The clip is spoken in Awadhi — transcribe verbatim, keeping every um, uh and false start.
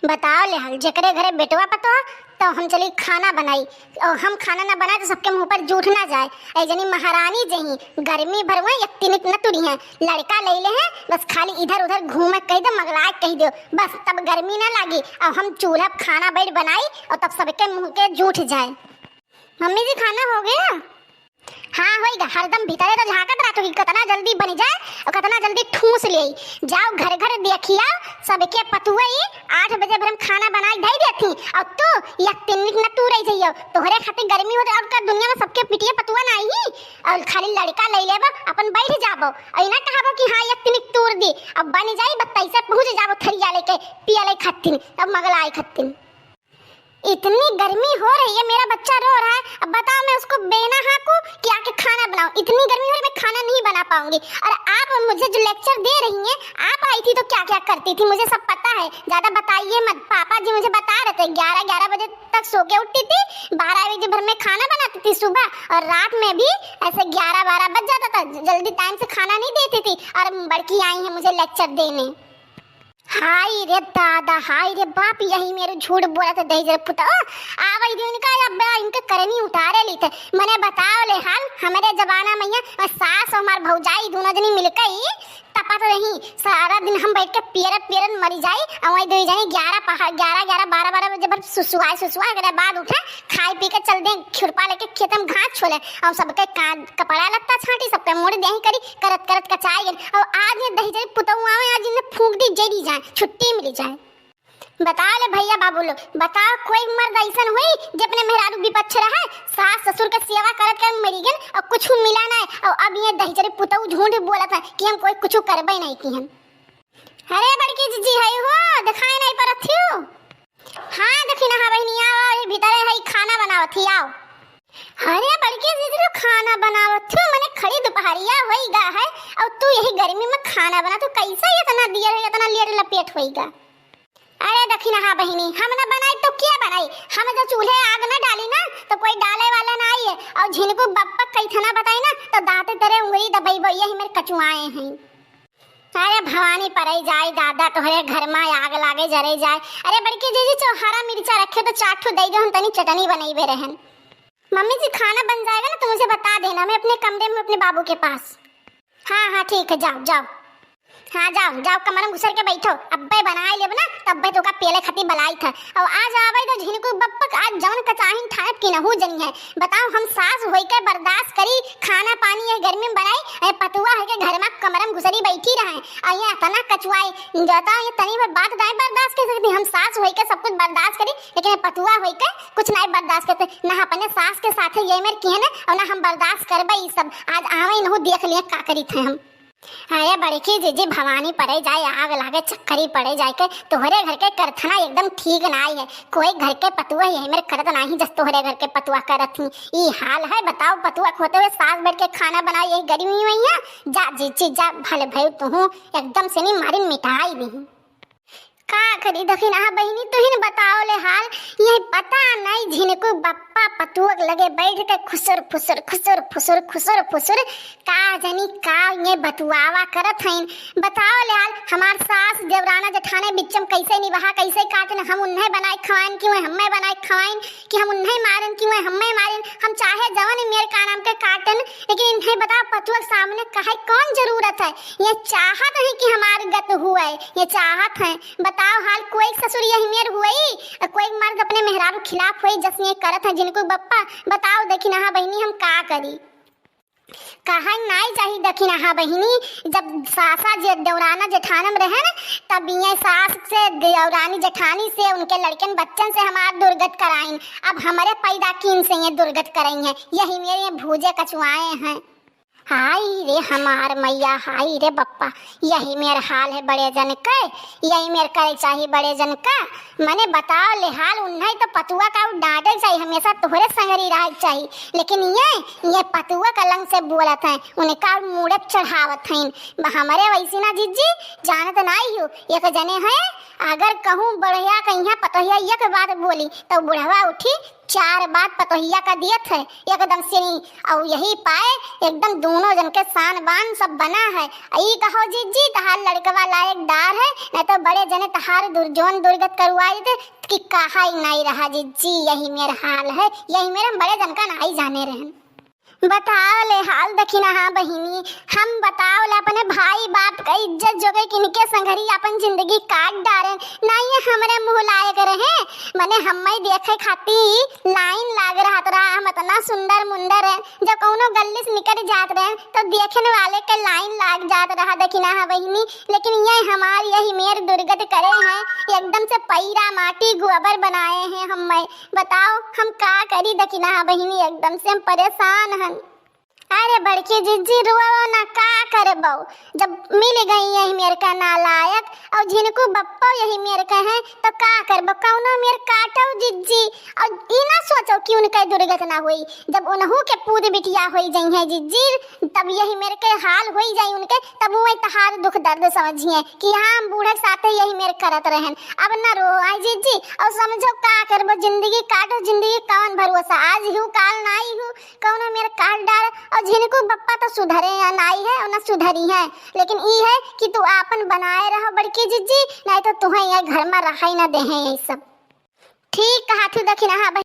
बताओ ले हाल, जेकरे घरे बेटवा पतोह, तो हम चली खाना बनाई, और हम खाना ना बनाए तो सबके मुँह पर जूठ ना जाए। ऐ जनी महारानी जही, गर्मी भर हुए एक तिनिक न तुरी हैं, लड़का ले ले हैं, बस खाली इधर उधर घूमे कह दो, मगलाए कह दो, बस तब गर्मी ना लागी। और हम चूल्हा पर खाना बैठ बनाई और तब सबके मुँह के जूठ जाए। मम्मी जी, खाना हो गया? हाँ, होइगा। हरदम भीतरे तो झाँकत रहत हो कि कतना जल्दी बनि जाए और कतना जल्दी ठूस लेई। जाओ घर घर देखिया, सबके पतुआ ई आठ बजे भर में खाना बनाई धई देती और तू एक तिनिक न तू रह जाइयो। तोहरे खातिर गर्मी होत और का दुनिया में सबके पिटिया पतुआ नाही? और खाली लड़का ले लेबो, अपन बैठ जाबो और ई ना कहबो कि हाँ एक तिनिक तूर दी। अब बनि जाई, बस तैसे पहुँच जाबो थरिया लेके पियले खातिर, अब मगलाए खातिर। इतनी गर्मी हो रही है, मेरा बच्चा रो रहा है। अब बताओ, मैं उसको बेना हाँकूं कि आके खाना बनाऊं? इतनी गर्मी हो रही है, मैं खाना नहीं बना पाऊंगी। और आप मुझे जो लेक्चर दे रही हैं, आप आई थी तो क्या क्या करती थी, मुझे सब पता है। ज्यादा बताइए मत, पापा जी मुझे बता रहे थे, ग्यारह ग्यारह बजे तक सो के उठती थी, बारह बजे भर में खाना बनाती थी सुबह, और रात में भी ऐसे ग्यारह बारह बज जाता था, जल्दी टाइम से खाना नहीं देती थी। और बड़की आई हैं मुझे लेक्चर देने। हाय रे दादा, हाय रे बाप, यही मेरे झूठ बोलत है दहिजर पुतऊ। आवई दिन का अब इनके करनी उतारे ली थे। मने बताओ ले हाल, हमरे जमाना में यहाँ सास और हमार भौजाई दोनों जनी मिलके ही तपत रही। सारा दिन हम बैठ के पियरत पियरत मरी जाई, और वही दो जनी ग्यारह पहाड़, ग्यारह ग्यारह बारह बारह बजे भर सुसुआए, सुसुआए के बाद उठे, खाए पी के चल दे खुरपा लेके खेत में घास छोले, और सबके का-, कपड़ा लत्ता छाटी, सबके मुड़ देही करी, करत करत कचाई गन। और आज ये दहिजर पुतऊ आवे, आज इन्हें फूंक दी, जरी जाए, छुट्टी मिली जाए। बता ले भैया बाबू लोग, बताओ कोई मर्द ऐसन हुई जे अपने मेहरारू विपक्ष रहे, सास ससुर के सेवा करत करत मरी गन और कुछ मिला नहीं, और अब ये दहिजर पुतऊ झूठ बोलत है कि हम कोई कुछ करबे नहीं की हम। अरे बड़की जीजी है हो, दिखाई नहीं पड़त थी हो? हाँ, दखिनहा बहिनी, आओ, आओ, ये भीतरे है, खाना बनावत ही, आओ। अरे बड़की जीजी, तू खाना बनावत हो, मने खड़ी दुपहरिया होई गा है, और तू यही गर्मी में खाना बना, तू कैसे इतना दियर है, इतना लेट लपेट होई गा? अरे दखिनहा बहिनी, हम ना बनाई तो क्या बनाई? हम जो चूल्हे आग ना डाली ना, तो कोई डाले वाला ना आई है। और झिनकू बप्पा कैथना बताई ना, तो दांते तेरे उंगली दबाई, यही मेरे कचुआए हैं। अरे भवानी परे जाए दादा, तोहरे घर में आग लागे जरे जाए। अरे बड़की जीजी, चो हरा मिर्चा रखे तो चार ठो दे दो, हम तनी चटनी बनइबे रहन। मम्मी जी, खाना बन जाएगा ना तो मुझे बता देना, मैं अपने कमरे में अपने बाबू के पास। हाँ हाँ ठीक है, जाओ जाओ। हाँ जाओ जाओ, कमरा में घुसर के बैठो, अब्बे बनाए लेब ना तब्बे तोका पेले खती बलाई था। और आज आवे तो झिनकू बप्पक, आज जौन कचाहिन ठायब की नहू जनी है। बताओ, हम सास होई के बर्दाश्त करी, खाना पानी ये गर्मी में बनाई, ये पतुआ है के घर में कमरा में घुसरी बैठी रहे, और ये इतना कचुआई, बताओ, ये तनी भर बात दाई बर्दाश्त कर सकती, हम सास होई के सब कुछ बर्दाश्त करी, लेकिन ये पतुआ होई के कुछ नहीं बर्दाश्त करते, ना अपने सास के साथ ये मेर किए ने, और ना हम बर्दाश्त करबे ई सब। आज आवे इनहू देख लिए का करी थे हम। अरे बड़की जीजी, भवानी परे जाए, आग लागे, चक्करी पड़े जाए के, तोहरे घर के करथना एकदम ठीक नाई है। कोई घर के पतुआ यही मेरे करत नाही, जस तोहरे घर के पतुआ करत ही। ई हाल है, बताओ, पतुआ होते हुए सास बैठ के खाना बनाए यही गर्मी में यहाँ। जा जीजी जा, भले भई तुहू एकदम से नहीं मारिन मिटाई दी। का करी दखिनहा बहिनी, तुहिन बताओ ले हाल। ये पता नहीं झिनकू बप्पा पतुआ लगे बैठ के खुसुर फुसुर, खुसुर फुसुर, खुसुर फुसुर, का जानी का ये बतुआवा करत हईन। बताओ ले हाल, हमार सास देवराना जेठाने बिच्चम कैसे निभाए, कैसे काटन, हम उन्हें बनाए खवाइन कि वह हमें बनाए खवाइन, कि हम उन्हें मारन कि वह हमें मारन। हम चाहे जवन मेर का नाम के काटन, लेकिन इन्हें बताओ पतुआ के सामने कहे कौन जरूरत है? ये चाहत है कि हमार गत हुए, ये चाहत है। बताओ हाल, कोई ससुर यही मेर हुई, कोई मर्द अपने मेहरारू खिलाफ हुई, जस ये करत है झिनकू बप्पा। बताओ दखिनहा बहिनी, हम का करी? कहा नाई चाही दखिनहा बहिनी, जब सासा जे देवराना जेठानम रहे न, तब ये सास से, देवरानी जेठानी से, उनके लड़कन बच्चन से हमार दुर्गत कराइन। अब हमरे पैदा कीन से ये दुर्गत करई हैं, यही मेर ये भूजे कचुआए हैं। हाय रे हमार मैया, हाय रे बप्पा, यही मेर हाल है बड़े जन के, यही मेर करे चाही बड़े जन का। मने बताओ ले हाल, उन्हें तो पतुआ का डांटे चाही, हमेशा तोहरे संगरी रहे चाही, लेकिन ये, ये पतुआ का लंग से बोलत हैं, उनका मूड़े चढ़ावत हैं। ब-, हमरे वैसी ना जीजी, जानत नाई हो, एक जने हैं, अगर कहूँ बढ़िया कहिया पतोहिया एक बात बोली, तो बुढ़वा उठी, चार बात पतोहिया का दियत है एकदम से ही, और यही पाए एकदम दोनों जन के शान बान सब बना है। ई कहो जिज्जी, तहार लड़कवा लायकदार है, नहीं तो बड़े जने तहार दुर-, जोन दुर्गत करवाई दे कि कहा ही नहीं रहा जिज्जी। यही मेर हाल है, यही मेर हम बड़े जन का नहीं जाने रहन। बताओ ले हाल दखिनहा बहिनी, हम बताओ ले अपने भाई बाप का इज्जत जो गई, किनके संघरी अपन जिंदगी काट डारे, नहीं ये हमरे मुँह लायक रहे, मने हम्मे देखे खाती लाइन लाग रहत रहा। हम इतना सुंदर मुंदर है, जब कौनो गल्ली से निकल जात रहे तो देखने वाले के लाइन लाग जात रहा दखिनहा बहिनी। लेकिन ये हमार यही मेर दुर्गत करे हैं, एकदम से पैरा माटी गोबर बनाए हैं हम्मे। बताओ हम का करी दखिनहा बहिनी, एकदम से हम परेशान हन। अरे बड़की जिज्जी, रोवो ना, का करबो, जब मिल गई यही मेर का नालायक, और झिनकू बप्पो यही मेर का है, तो का करबो, कौनो मेर काटो जिज्जी। और ई ना सोचो कि उनके दुर्गत ना होई, जब उनहू के पूत बिटिया होई जइहैं जिज्जी, तब यही मेर के हाल होई जाई उनके, तब वही तहार दुख दर्द समझिए कि हाँ, हम बूढ़े के साथे यही मेर करत रहन। अब ना रो आई जिज्जी, और समझो का करबो, जिंदगी काटो, जिंदगी कौन भरोसा, आज हूँ काल नाई हूँ, कौनो मेर काट डार। और झिनकू बप्पा तो सुधरे या नाई है और ना सुधरी है, लेकिन ई है कि तू आपन बनाए रहो बड़की जिज्जी, नहीं तो तुहे ये घर में रहाई ना देहे ये सब। ठीक कहा थी दखिनहा बहिनी।